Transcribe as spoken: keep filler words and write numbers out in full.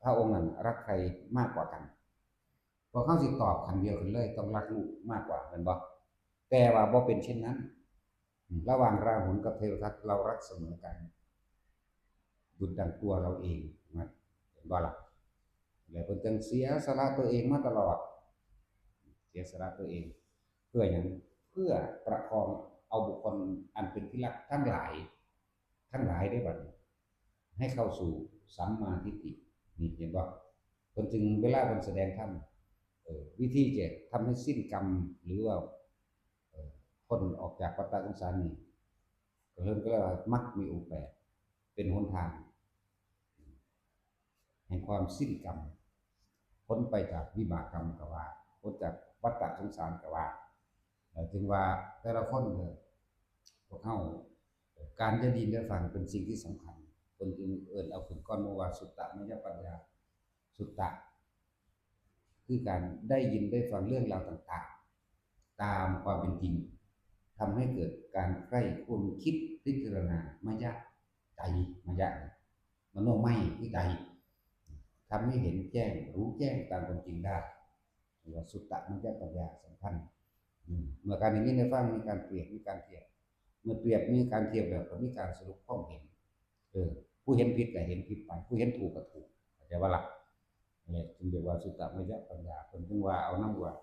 พระองค์นั้นรักใครมากกว่ากัน พวกเขาสิตอบคำเดียวกันเลย ต้องรักลูกมากกว่า แม่นบ่ แต่ว่าบ่เป็นเช่นนั้น ระหว่างราหุลกับเทวทัต เรารักเสมอกัน ดุจดังตัวเราเองนะ เห็นบ่ล่ะ แล้วเพิ่นจึงเสียสละตัวเองมาตลอด เสียสละตัวเอง เพื่อหยัง เพื่อประคองเอาบุคคลอันเป็นที่รักทั้งหลาย ทั้งหลายได้บัดนี้ ให้เข้าสู่สัมมาทิฏฐิ นี่เห็นบ่ เพิ่นจึงเวลาเพิ่นแสดงธรรม เอ่อ วิธีจะทำให้สิ้นกรรม หรือว่า เอ่อ พ้นออกจากวัฏฏะสงสารนี่ ก็เพิ่นก็เรียกว่ามรรคมีองค์แปด เป็นหนทาง แห่งความสิ้นกรรม พ้นไปจากวิบากกรรมก็ว่า พ้นจากวัฏฏะสงสารก็ว่า แล้วจึงว่าแต่ละคนเนี่ย พวกเฮา การได้ยินได้ฟังเป็นสิ่งที่สำคัญ เพิ่นจึงเอิ้นเอาขึ้นก่อนหมู่ว่าสุตตมยปัญญา สุตตะ คือการได้ยินได้ฟังเรื่องราวต่างๆ ตามความเป็นจริง ทำให้เกิดการใคร่ครวญคิดพิจารณา มยะ ใจ มยะ มโนมัยคือใจ ทำให้เห็นแจ้งรู้แจ้งตามความจริงได้ เรียกว่าสุตตมยปัญญาสำคัญ อืม เมื่อการได้ยินได้ฟังมีการเปรียบมีการเทียบ เมื่อเปรียบมีการเทียบแล้วก็มีการสรุปความเห็น เออ ผู้เห็นผิดก็เห็นผิดไป ผู้เห็นถูกก็ถูก เข้าใจบ่ล่ะ นี่แหละจึงเรียกว่าสุตตมยปัญญา เพิ่นจึงว่าเอานำว่า